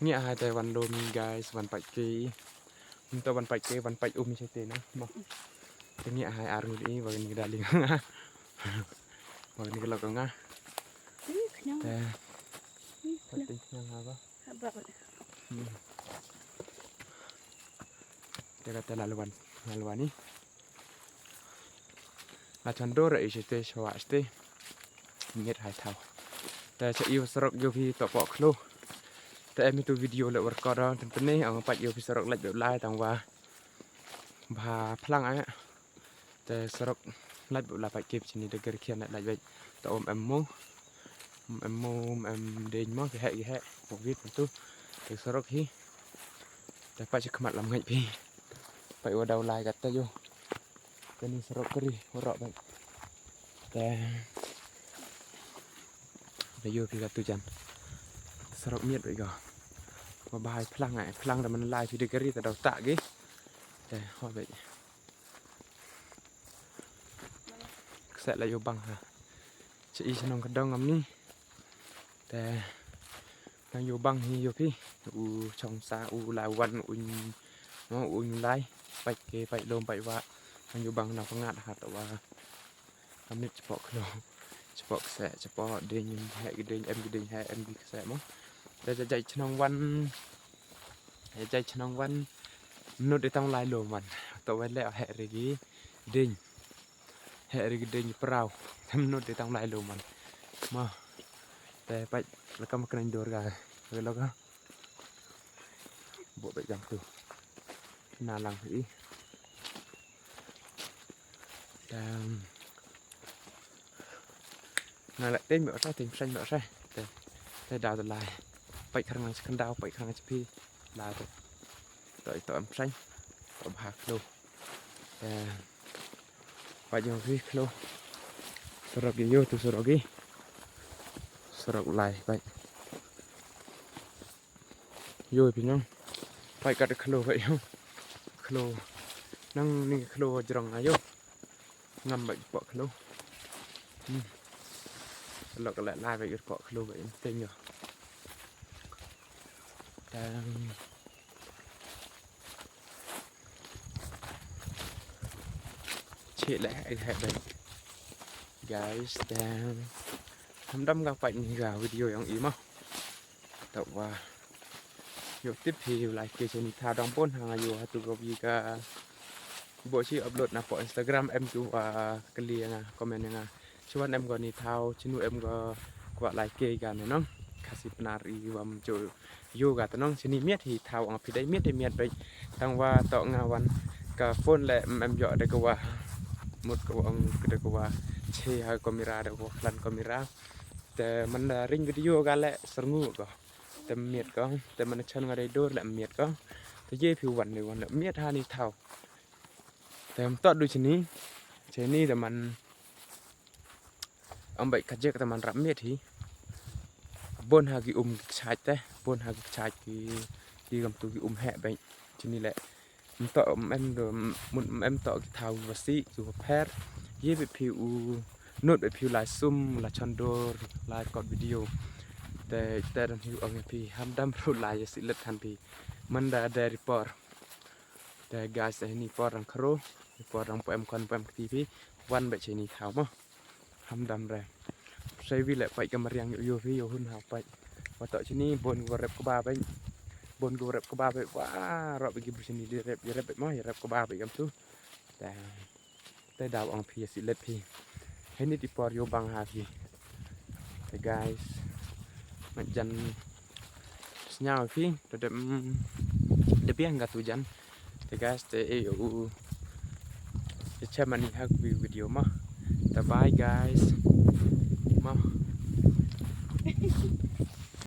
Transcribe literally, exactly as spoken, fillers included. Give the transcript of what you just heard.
Ngi hai te wan lum guys, wan pait ki. Mynta wan pait ki, wan pait um i chete na. Mo. Te ngi hai ar ngut i, wa kani ka darling nga. Wa kani ka lok nga. Ih, khñiang. Te. Ih, pait khñiang. Te khñiang ha ba. Ha ba. Hmm. Te ka te la lwan, la lwan i. Nga chan dor i chete, chwa chete. Ngi hai thaw. Te cha i wa sarok yoh phi toh poh khloo. Te em itu video le wa record, tang tene, ong pait yoh phi sarok lait bep lai tang wa bha phlang ai. Te sarok lait bep lai pait ki chini de ger khian lait bep. Te um em mo. Um em mo, um em deng mo, ki heh, ki heh. Covid tu. Te sarok hi. Te pait chi khmat lam ngai phi. Pait wa daw lai kata yoh. Kani sarok kari, warok bait. Te, te yoh phi katu jan. Sarok miat bait ko. Wa bha i phlang ai, phlang da man lai phi de kari ta daw tak ki. Te, ho bait. Kse la yoh bang ha. Cha i chnong ka dong am ni. Te nang yoh bang hi yoh phi. U chong sa, u lai wan, u, no, u lai. Pait ke, pait lum, pait wa. Nang yoh bang nang pangat ha ta wa. Am nit chapoh khloo. Chapoh kse, chapoh deng, heh ki deng, em ki deng, heh, em ki kse mo. Te ja jai chnong wan. Ja jai chnong wan. Nut de tang lai lum wan. To wa le heh re ki deng. Heh re ki deng prau. Tem nut de tang lai lum wan. Mo. Te pait la kam kren dor ga. Ve lo ga. Bo pait jam tu. Na lang i. Tem. Na la tem bo sa, tem sang bo sa. Te. Te daw te lai. Pait khrang lang chkan daw, pait khrang chpi. La te. To i to em sang. To bha khloo. Te. Pait yoh phi khloo. Sarok yoh tu sarok i. Sarok lai pait. Yoh phi nang. Pait kat khloo pait yoh. Khloo. Nang ni khloo jrong ayo. Ngam bait poh khloo. Hmm. Lok le lai bait poh khloo bait teng yoh. Tang. Chih le ai hai bait. Guys, tang. Ham dam ka pait ni ka video yong i mo. Tau wa. Yoh tip hi u lai ke chini thaw dang bon ha nga yoh hatu ka wi ka. Bo chi upload na poh Instagram em tu wa kali nga, comment nga. Chi wan em ko ni thaw, chinu em ko kwah lai ke ka ne nong. Khasi Pnar i wa m cho yoh ka ta nong. Chini miat hi thaw ong phi dei miat dei miat bait. Tang wa toh nga wan ka phone le em em yoh de ka wa. Mut ka wa ong de ka wa. Che ha kamera de ka wa khlan kamera. Te man da ring video ka le serngu ko. Te miat ko, te man chan nga dei dor le miat ko. Te ye phi wan le wan le miat ha ni thaw. Te m toh du chini, chini te man am bai kajek te man rap miat hi. Bon ha ki um ki kchait te, bon ha ki kchait ki, ki kam tu ki um heh bai. Chini le. Mtoh em do, mut em toh ki thaw wa si, ki wa pher. Ye bait phi u, nut bait phi u lai sum, lai chandor, lai kot video. Te, te dan hi u ong phi, ham dam ru lai ya si let than phi. Manda de ri por. Te guys, te hini por dang khro, ri por dang po em kon po em kti phi. Wan bait chini thaw mo. Ham dam re. Sai wi le pait ka mariang yoh yoh phi yoh hun ha pait. Wa toh chini bon ko rep kba bait. Bon ko rep kba bait. Wa rop ki bu chini di rep, di rep bait mo, di rep kba bait kam tu. Te, te daw ong phi si let phi. Heni ti por yoh bang ha phi. Te guys. Mat jan Sñiaw phi, to dem, de biang ka tu jan. Te guys, te e u. Te che mani hak wi video ma. Te bye guys. Ma.